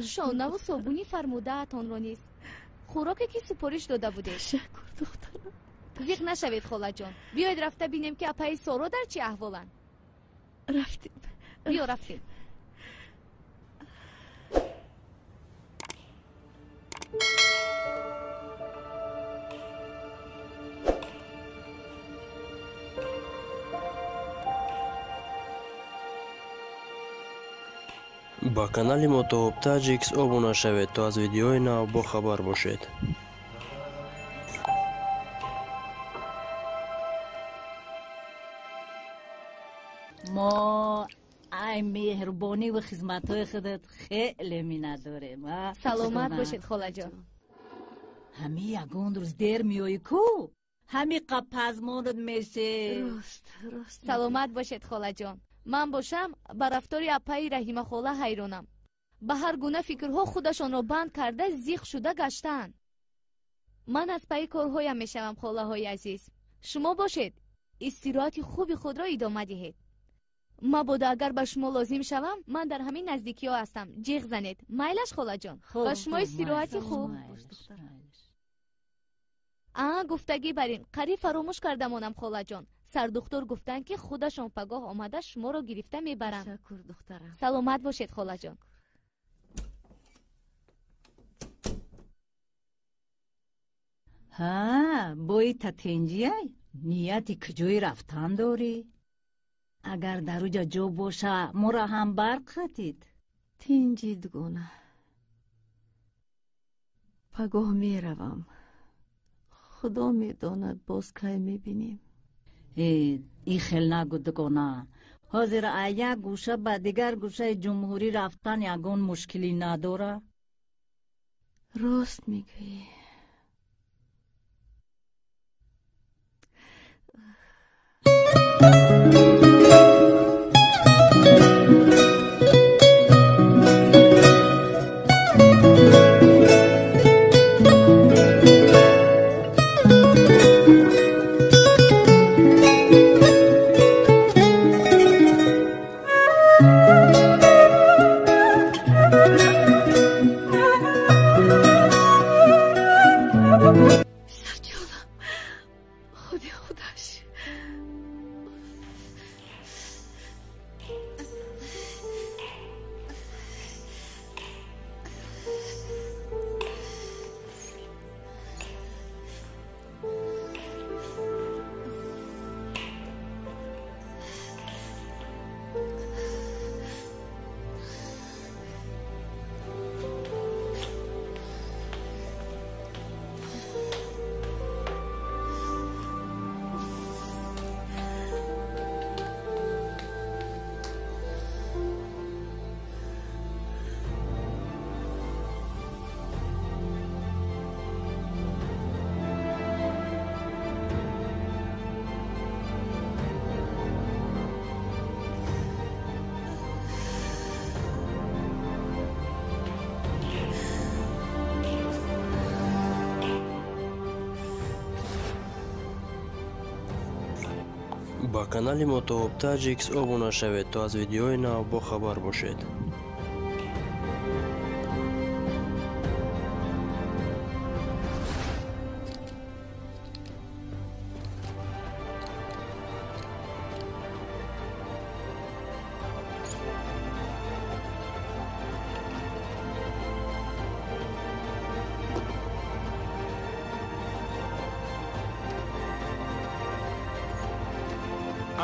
Шонаву собуни фармудаатонро низ. Хӯроке ки супориш дода будед. Ташаккур, духтарам. Зиқ нашавед, холаҷон. Биёед рафта бинем, ки апаи Соро дар чӣ аҳволанд. Рафтем. Биё, рафтем. Ба канали Мотооб Таҷикс обуна шавед, то аз видеои нав бохабар бошед. Мо ай меҳрубонӣ ва хизматҳои худат хеле миннатдорем. Саломат бошед, холаҷон. Ҳами ягон рӯз дер меоӣ ку, ҳами қапазмонат меше. Рост, рост. Саломат бошед, холаҷон. Ман бошам ба рафтори апаи Раҳимахола ҳайронам. Ба ҳар гуна фикрҳо худашонро банд карда зиқ шуда гаштаанд. Ман аз пайи корҳоям мешавам, холаҳои азиз. Шумо бошед, истироҳати хуби худро идома диҳед. Мабодо агар ба шумо лозим шавам, ман дар ҳамин наздикиҳо ҳастам. Ҷиғ занед. Майлаш, холаҷон? Ба шумо истироҳати хуб. А, гуфтагӣ бар ин, қариб фаромӯш карда монам, холаҷон. Сардухтур гуфтанд, ки худашон пагоҳ омада шуморо гирифта мебаранд. Ташаккур, духтарам. Саломат бошед, холаҷон. Ҳа, бои татенҷияй? Нияти куҷои рафтан дорӣ? Агар дар уҷа ҷо боша, моро ҳам барқ хатид. Тинҷи, дугона. Пагоҳ меравам. Худо медонад, боз кай мебинем. Э, и хел нагӯ, дугона. Ҳозир аз як гӯша ба дигар гӯшаи ҷумҳурӣ рафтан ягон мушкилӣ надора. Рост мегӯӣ. Писарҷонам, худи худаш. Ба канали Мотооб Таҷикс обуна шавед, то аз видеои нав бохабар бошед.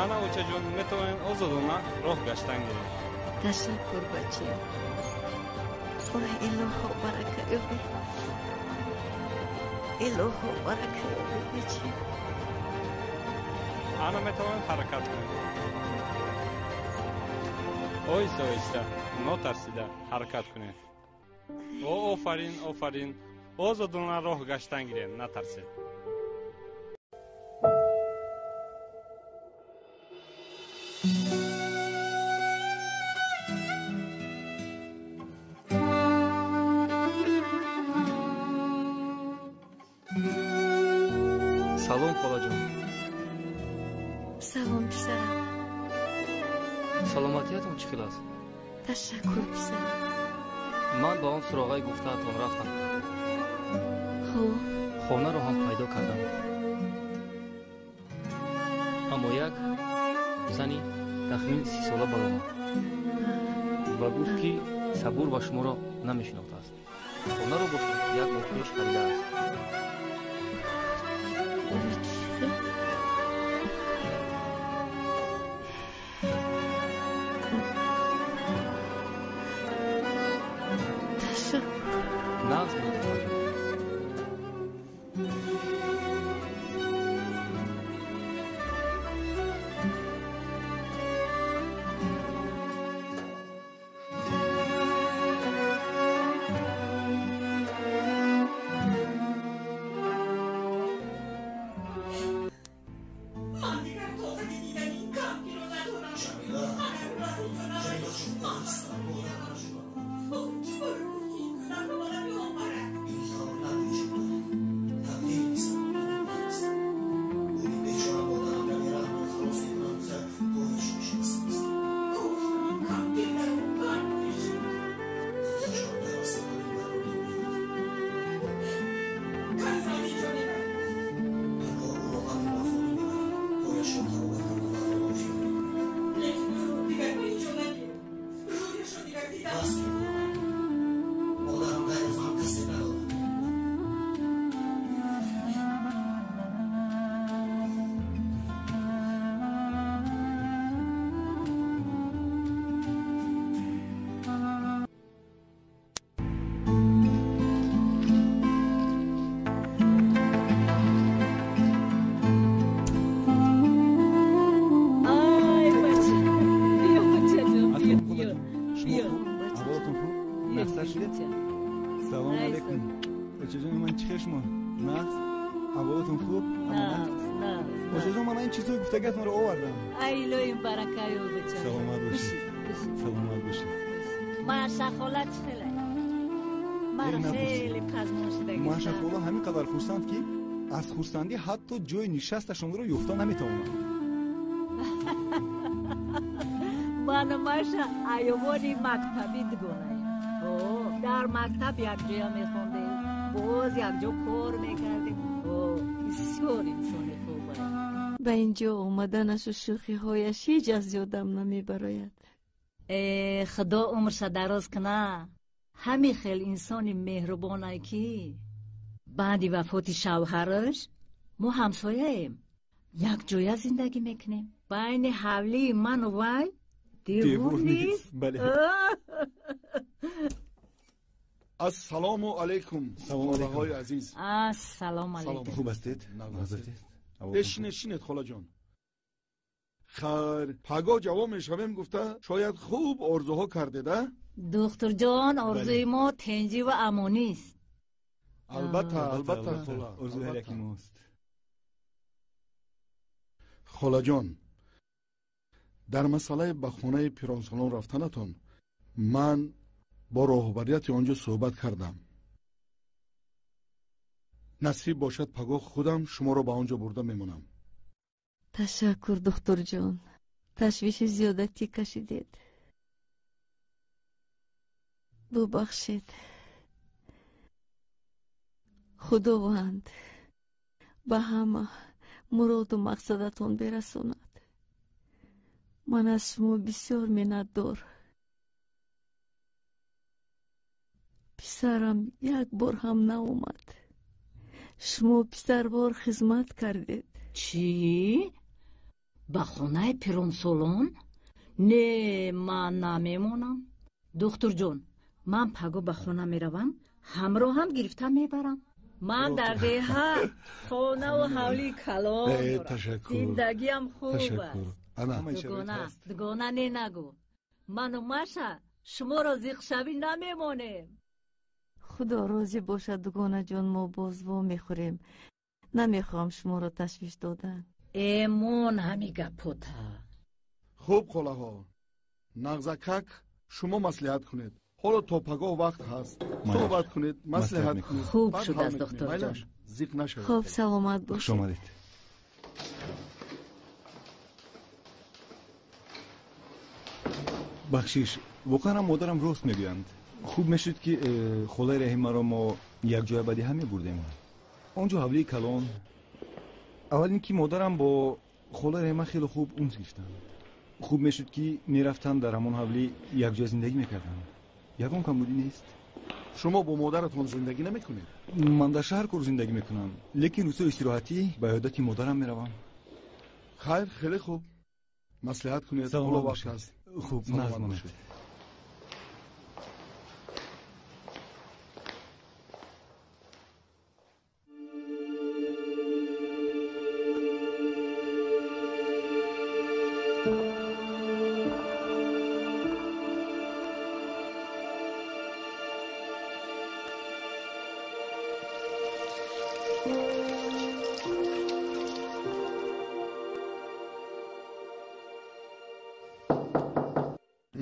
Ана, очаҷон, метавонед озодона роҳ гаштан гиред. Ташаккур, бачаям. Ой, илоҳо, барака ёбӣ. Илоҳо, барака ёбӣ, бачаям. Ана, метавонед ҳаракат кунед. Оҳиста, оҳиста, нотарсида ҳаракат кунед. О, офарин, офарин. Озодона роҳ гаштан гиред, натарсед. Салом, холаҷон. Салом, писарам. Саломатиятон чӣ хел аст? Ташаккур, писарам. Ман ба он суроғаи гуфтаатон рафтам. Хуб. Хонаро ҳам пайдо кардам. Аммо як зани тахмин 30 сола баромад ва гуфт, ки Сабур ва шуморо намешинохтааст. Хонаро бошад як моҳ пеш харидааст. Нағз буд, холаҷон. Салом алейкум. Очаҷони ман, чӣ хел шумо? Нағз? Аҳволотон хуб? Очаҷон, ман ин чизҳои гуфтагиатонро овардам. Ай илоҳим, баракаё бача. Саломат бошед. Саломат бошед. Маша хола чӣ хелай? Мара хеле пазмон шудагист. Маша хола ҳамин қадар хурсанд, ки аз хурсандӣ ҳатто ҷои нишасташонро ёфта наметавонад. Ману Маша айёвони мактабӣ дугонаем. Дар мактаб якҷоя мехондем, боз якҷо кор мекардем. Бисёр инсони хуб аст. Ба ин ҷо омаданашу шӯхиҳояш ҳеҷ аз ёдам намебарояд. Э, Худо умрша дароз куна. Ҳамин хел инсони меҳрубонае, ки баъди вафоти шавҳараш мо ҳамсояем, якҷоя зиндагӣ мекунем. Байни ҳавлии ману вай девор нест. Ассалому алайкум, холаҳои азиз. Ассалому алайкум. Хуб ҳастед? Бешинед, шинед, холаҷон. Хайр, пагоҳ ҷавон мешавем гуфта, шояд хуб орзуҳо кардед, а? Духтурҷон, орзуи мо тенҷӣ ва амонист. Албатта, албатта, хола. Орзуи ҳар яки мост. Холаҷон, дар масъалаи ба хонаи пиронсолон рафтанатон ман бо роҳбарияти он ҷо суҳбат кардам. Насиб бошад, пагоҳ худам шуморо ба он ҷо бурда мемонам. Ташаккур, духтурҷон, ташвиши зиёдатӣ кашидед. Бубахшед. Худованд ба ҳама муроду мақсадатон берасонад. Ман аз шумо бисёр миннатдор. Писарам як бор ҳам наомад. Шумо писарвор хизмат кардед. Чӣ? Ба хонаи пиронсолон? Не, ман намемонам. Духтурҷон, ман паго ба хона меравам, ҳамроҳам гирифта мебарам. Ман дар деҳа хонаву ҳавлии калон дорам. Зиндагиам хуб аст. Дугона, дугона, не нагӯ. Ману Маша шуморо зиқшавӣ намемонем. Худо розӣ бошад, дугонаҷон, мо боз во мехӯрем. Намехоҳам шуморо ташвиш додан. Эмон ҳами гапота. Хуб, холаҳо, нағзакак, шумо маслиҳат кунед. Ҳоло то пагоҳ вақт ҳаст. Суҳбат кунед, маслиҳат кунед. Хуб шудааст, духтурҷон. Зиқ нашавед. Хуб, саломат бошед. Хуш омадед. Бахшиш, воқеан ҳам модарам рост мегӯянд. Хуб мешуд, ки холаи Раҳимаро мо якҷоя ба деҳа мебурдем. Он ҷо ҳавлии калон. Аввал ин ки модарам бо холаи Раҳима хеле хуб унс гирифтанд. Хуб мешуд, ки мерафтанд, дар ҳамон ҳавлӣ якҷоя зиндагӣ мекарданд. Ягон камбудӣ нест. Шумо бо модаратон зиндагӣ намекунед? Ман дар шаҳр кор зиндагӣ мекунам, лекин рӯзҳои истироҳатӣ ба иёдати модарам меравам. Хайр, хеле хуб. Маслиҳат кунед, ҳоло вақт аст. Хуб, нағз монед.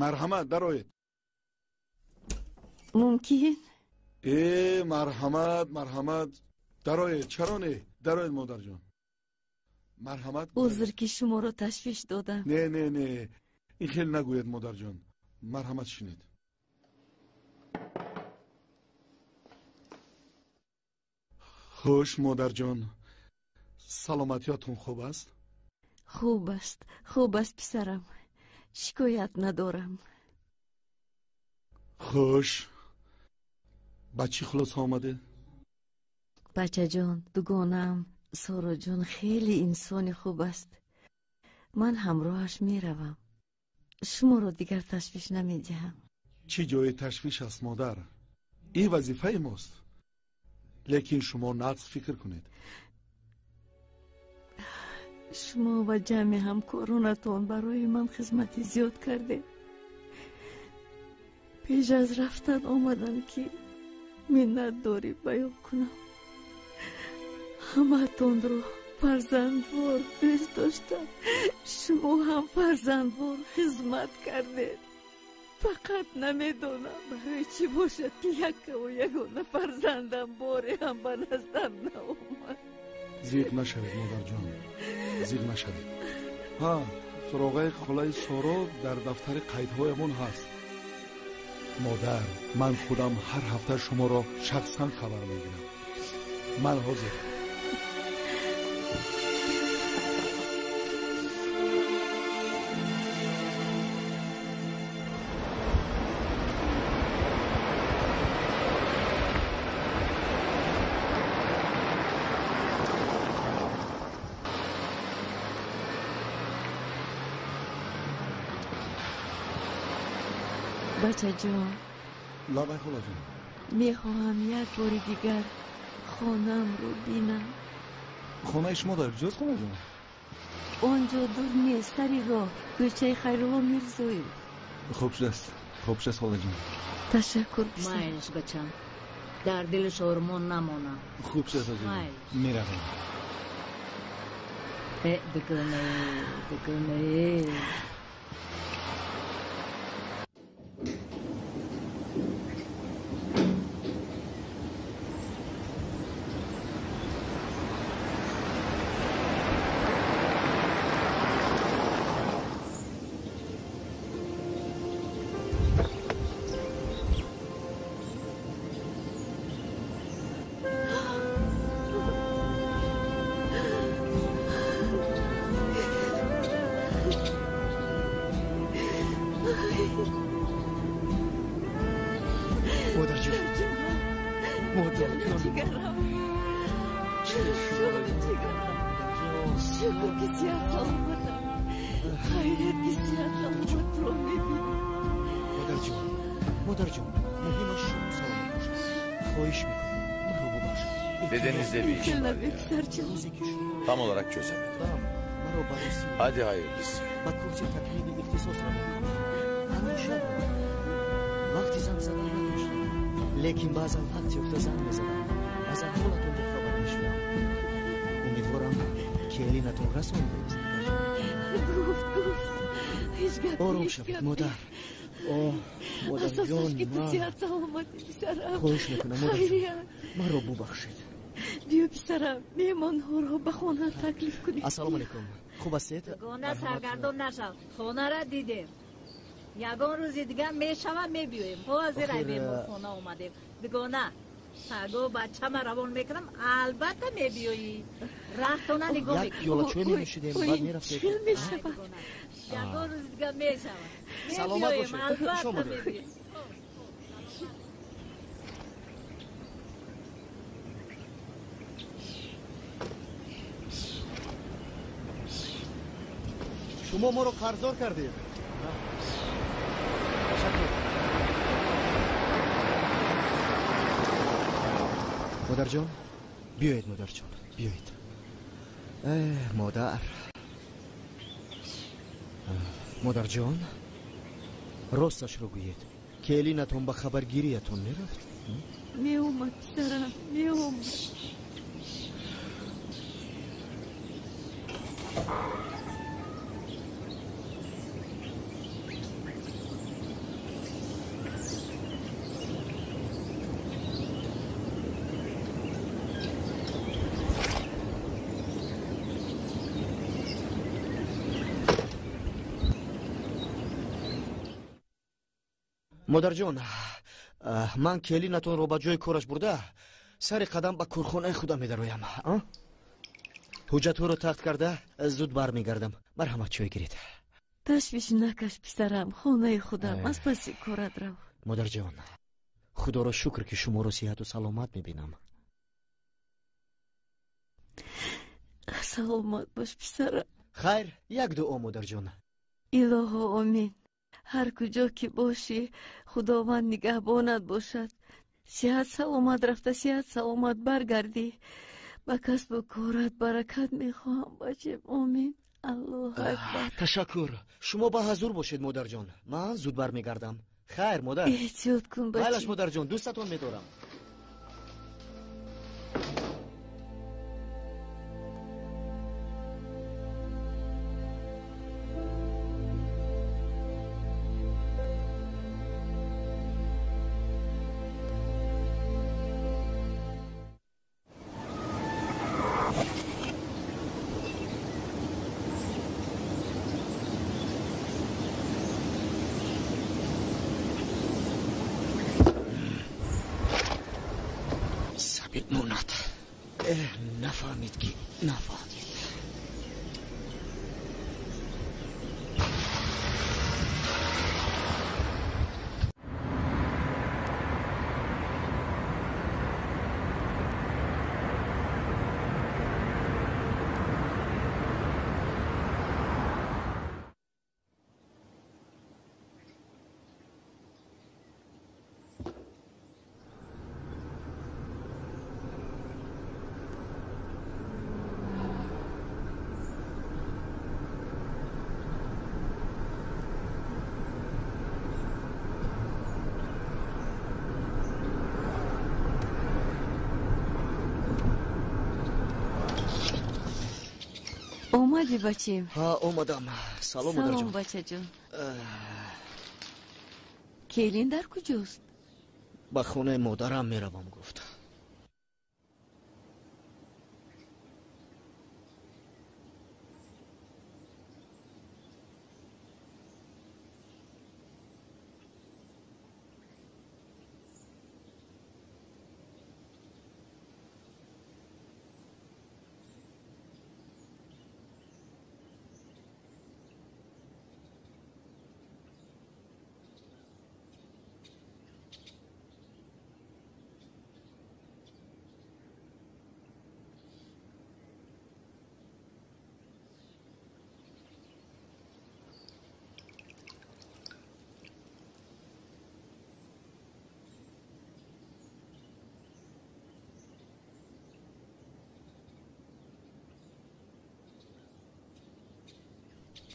Марҳамат, дароед. Мумкин? Марҳамат, марҳамат, дароед. Чаро не? Дароед, модарҷон. Марҳамат. Узр, ки шуморо ташвиш додам. Не, не, не, ин хел нагӯед, модарҷон. Марҳамат, шинед. Хуш, модарҷон, саломатиятон хуб аст? Хуб аст, хуб аст, писарам. Шикоят надорам. Хуш, ба чӣ хулоса омадед? Бачаҷон, дугонаам Сороҷон хеле инсони хуб аст. Ман ҳамроҳаш меравам. Шуморо дигар ташвиш намедиҳам. Чӣ ҷои ташвиш аст, модар? Ин вазифаи мост. Лекин шумо нағз фикр кунед. Шумо ва ҷамъи ҳамкоронатон барои ман хизмати зиёд кардед. Пеш аз рафтан омадам, ки миннатдорӣ баён кунам. Ҳамаатонро фарзандвор дӯст доштам. Шумо ҳам фарзандвор хизмат кардед. Фақат намедонам барои чӣ бошад, ки яккаву ягона фарзандам боре ҳам ба наздам наомад. Зиқ нашавед, модарҷон, зиқ нашавед. Ҳа, суроғаи холаи Соро дар дафтари қайдҳоямон ҳаст. Модар, ман худам ҳар ҳафта шуморо шахсан хабар мегирам. Ман ҳозир. Бачаҷон, лабай, холаҷон. Мехоҳам як бори дигар хонаамро бинам. Хонаи шумо дар куҷост, холаҷон? Он ҷо дур нест, сари роҳ, кӯчаи Хайрулло Мирзоев. Хуб шудааст, хуб шудааст, холаҷон. Ташаккур, писар. Майлиш, бачам, дар дилаш ормон намонам. Хуб шудааст, оҷон, меравем. Дугонаe, дугонаe. Шукр, ки сиҳат саломатам. Хайрият, ки сиҳат саломатро мебинам. Модарҷон, модарҷон, муҳимаш шумо саломат бошед. Хоҳиш мекунам, маро бубахшед. Dedenizle bir işim var ya. Tam olarak çözemedim. Hadi hayırlısı. Лекин баъзан вақт ёфта занг мезанам, аз аҳволатон бохабар мешудам. Умедворам, келинатон расонидаест. Гуфт, гуфт, ҳеҷ гап. Ором шавед, модар. Оҳ, модарҷон, ки ту сиҳат саломатӣ, писарам. Хоҳиш мекунам, модарҷон, маро бубахшед. Биё, писарам, меҳмонҳоро ба хона таклиф кунед. Ассалому алайкум, хуб ҳастед? Дугона, саргардон нашав, хонара дидем. Ягон рӯзи дигар мешава, мебиёем. Ҳозир ай беморхона омадем. Дугона, паго бачама равон мекунам, албатта мебиёӣ. Рахтона нигоҳ Як пиёла чой менӯшидем, баъд мерафтед. Чил мешавад. Ягон рӯзи дигар мешава. Саломат Мебиёем, бошед. албатта Хуш омадед. мебиёем. Шумо моро қарздор кардед. Ташаккур. Модарҷон, биёед, модарҷон, биёед. Модар. Модарҷон, росташро гӯед. Келинатон ба хабаргириятон мерафт? Меомад, писарам, меомад. Модарҷон, ман келинатонро ба ҷои кораш бурда, сари қадам ба корхонаи худам медароям. Ҳуҷҷатҳоро тахт карда, зуд бармегардам. Марҳамат, чой гиред. Ташвиш накаш, писарам, хонаи худам, аз паси корат рав. Модарҷон, худоро шукр, ки шуморо сиҳату саломат мебинам. Саломат бош, писарам. Хайр, як дуо, модарҷон. Илоҳо, омин. Ҳар куҷо ки бошӣ, Худованд нигаҳбонат бошад. Сиҳат саломат рафта, сиҳат саломат баргардӣ. Ба касбу корат баракат мехоҳам, бачем. Омин. Аллоҳу акбар. Ташаккур. Шумо ба ҳазур бошед, модарҷон. Ман зуд бармегардам. Хайр, модар. Эҳтиёт кун, бачем. Майлаш, модарҷон, дӯстатон медорам. Монад. Нафаҳмид ки нафаҳмид. Омадӣ, бачем? Ҳа, омадам. Салом, модарҷон. Салом, бачаҷон. Келин дар куҷост? Ба хонаи модарам меравам, гуфт.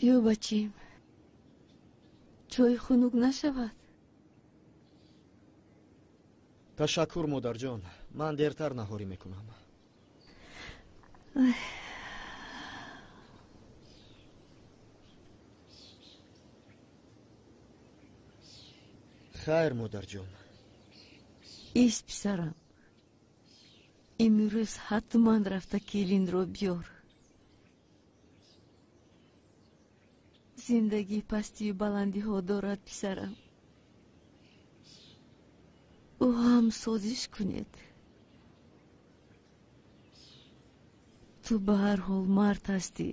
Биё, бачим, чой хунук нашавад. Ташаккур, модарҷон, ман дертар наҳорӣ мекунам. Хайр, модарҷон. Ис, писарам, имрӯз ҳатман рафта келинро биёр. Зиндагӣ пастию баландиҳо дорад, писарам. Ӯ ҳам созиш кунед. Ту ба ҳар ҳол мард ҳастӣ.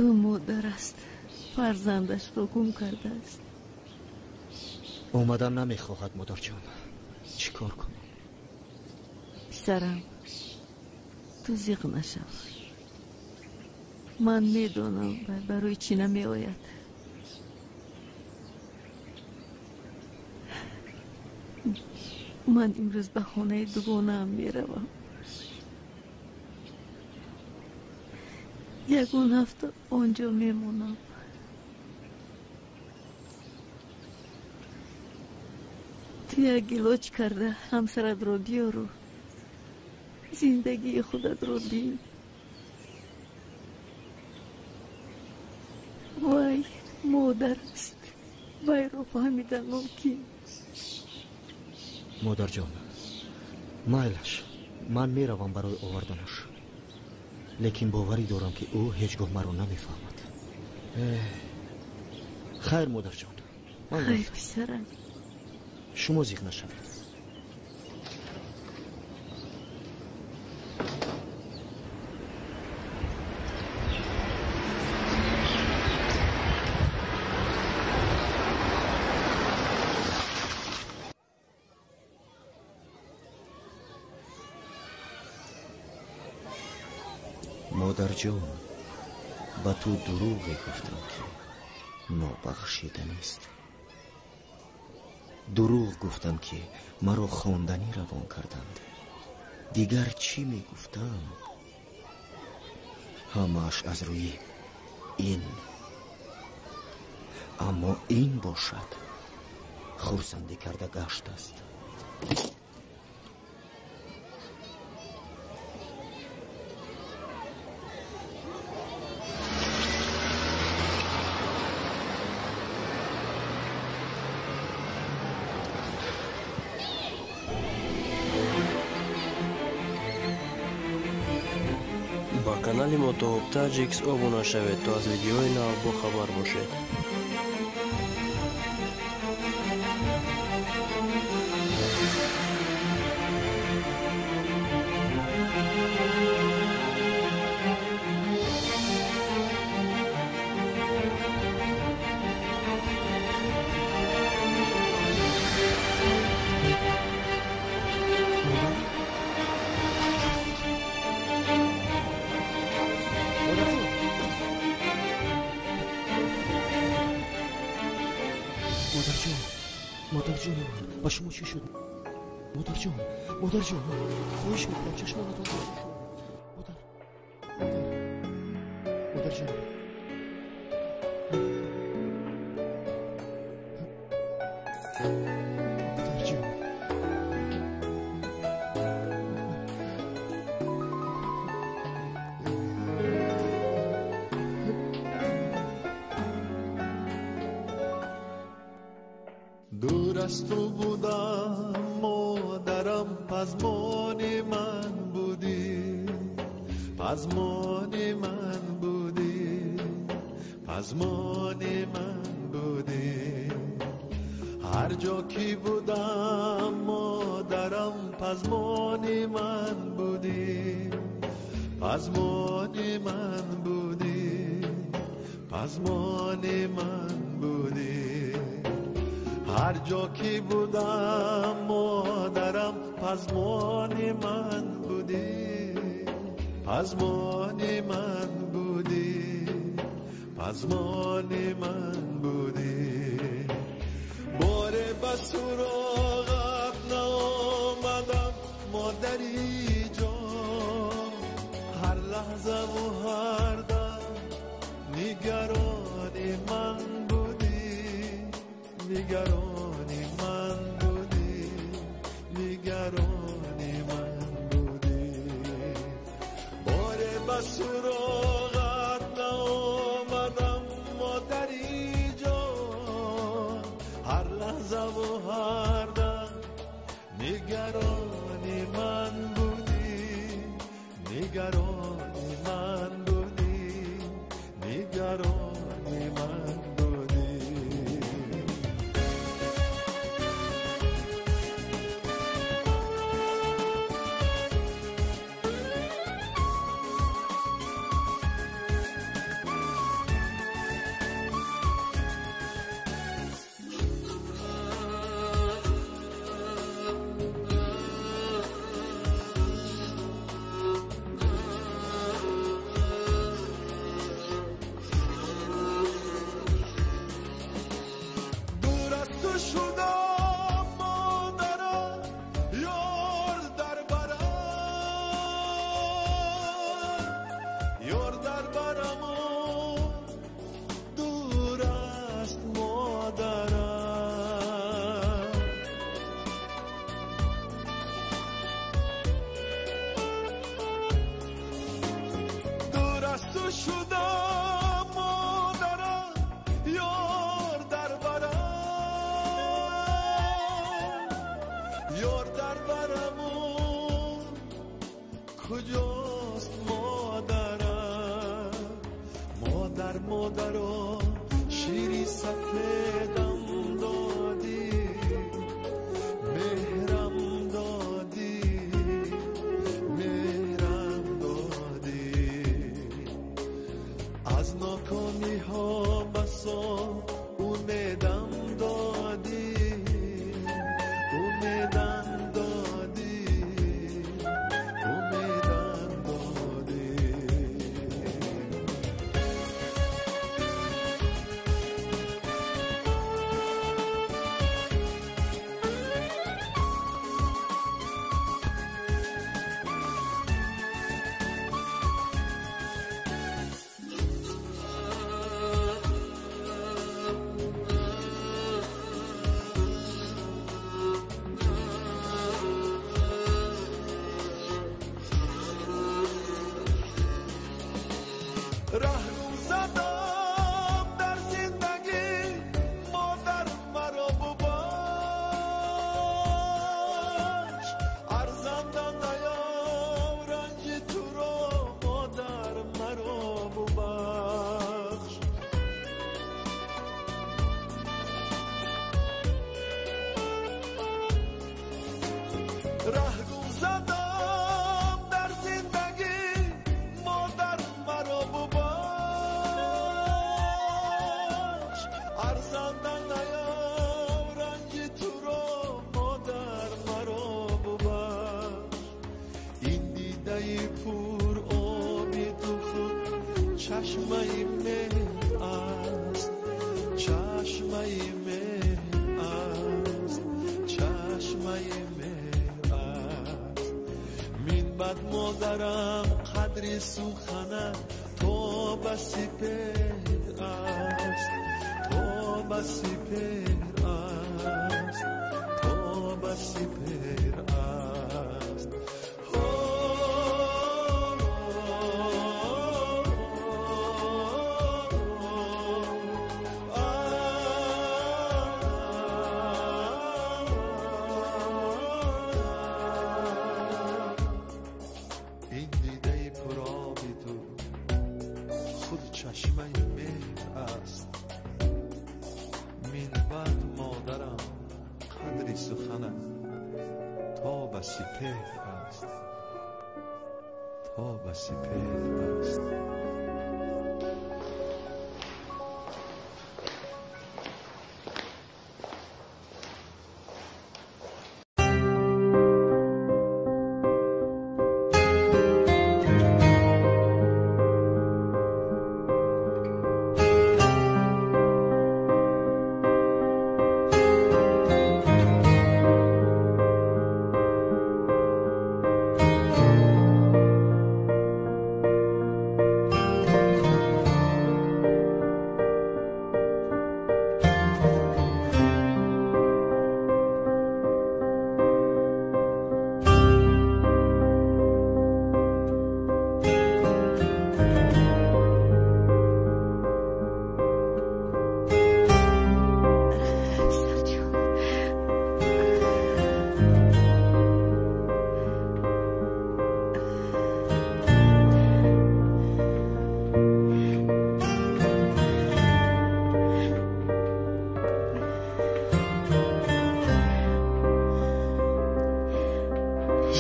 Ӯ модар аст, фарзандашро гум кардааст. Омадан намехоҳад, модарҷон. Чӣ кор кунам? Писарам, ту зиқ нашав. Ман медонам барои чӣ намеояд. Ман имрӯз ба хонаи дугонаам меравам. Ягон ҳафта он ҷо мемонам. Ту як илоҷ карда ҳамсаратро биёру зиндагии худатро бин. Вай модар аст, вайро фаҳмидан мумкин. Модарҷон, майлаш, ман меравам барои оварданаш. Лекин боварӣ дорам, ки ӯ ҳеҷ гоҳ маро намефаҳмад. Хайр, модарҷон. Хайр, писарам. Шумо зиқ нашавед. Модарҷон, ба ту дурӯғе гуфтам, ки нобахшиданист. Дурӯғ гуфтам, ки маро хонданӣ равон карданд. Дигар чӣ мегуфтам? Ҳамааш аз рӯи ин. Аммо ин бошад хурсандӣ карда гаштааст. Ба канали мо Тоҳоб Таҷикс обуна шавед, то аз видеои нав бохабар бошед. Модарҷони ман, ба шумо чӣ шуд? Модарҷон, модарҷон, хоҳиш мекунам, чашмонатон бикушод. Модар, модар, модарҷон. Модарҷон. Дур аз ту будам, модарам, пазмони ман будӣ, пазмони ман будӣ, пазмони ман будӣ. Ҳар ҷо ки будам, модарам, пазмони ман будӣ, пазмони ман будӣ, пазмони ман будӣ. Ҳар ҷо ки будам, модарам, пазмони ман будӣ, пазмони ман будӣ, пазмони ман будӣ. Боре ба суроғат наомадам, модари ҷон, ҳар лаҳзаву ҳар дам нигарони ман будӣ, нигарони ман будӣ, нигарони ман будӣ. Боре ба суроғат наомадам, модари ҷон, ҳар лаҳзаву ҳар дам нигарони куҷост модарам? Модар, модаро, шири сафедам додӣ, меҳрам додӣ, меҳрам додӣ. Аз нокомиҳо басо умедам додӣ, умедам додӣ, умедам додӣ. Раҳ гум задам дар зиндагӣ, модар маро бубахш. Арзанда наём ранҷи туро, модар маро бубахш. Раҳ гум задам дар зиндагӣ, модар маро бубахш. Арзанда наём ранҷи туро, модар маро бубахш. Ин дидаи пур оби ту худ чашмаи меҳр аст, чашмаи меҳр аст, чашмаи меҳр аст. Мин бад модарам қадри сухана то ба сипеҳр аст, то ба сипеҳр аст, то ба сипеҳр аст. Ин дидаи пуроби ту худ чашмаи меҳр аст. Мин баъд модарам қадри суханат то ба сипеҳр аст, то ба сипеҳр аст. Писарҷон,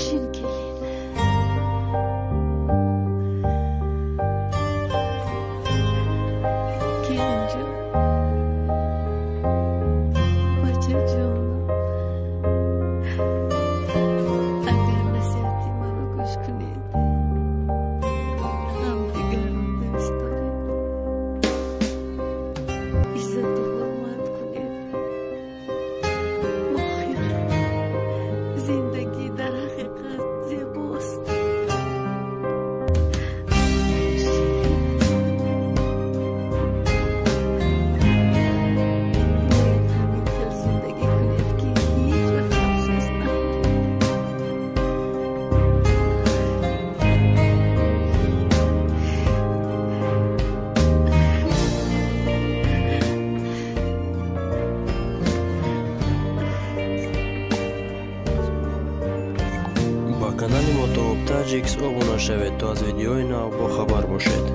шин келин. Келинҷон, бачаҷонам, агар насиҳати маро гӯш кунед, ҳамдигарро дӯст доред, иззату ҳурмат кунед. Охир зиндагӣ дар ҳақиқат зебост. Ширин аст. Бояд ҳамин хел зиндагӣ кунед, ки ҳеҷ вақт афсӯс нахӯред. мо Тооб Таҷикс обуна шавед, то аз видеои нав бохабар бошед.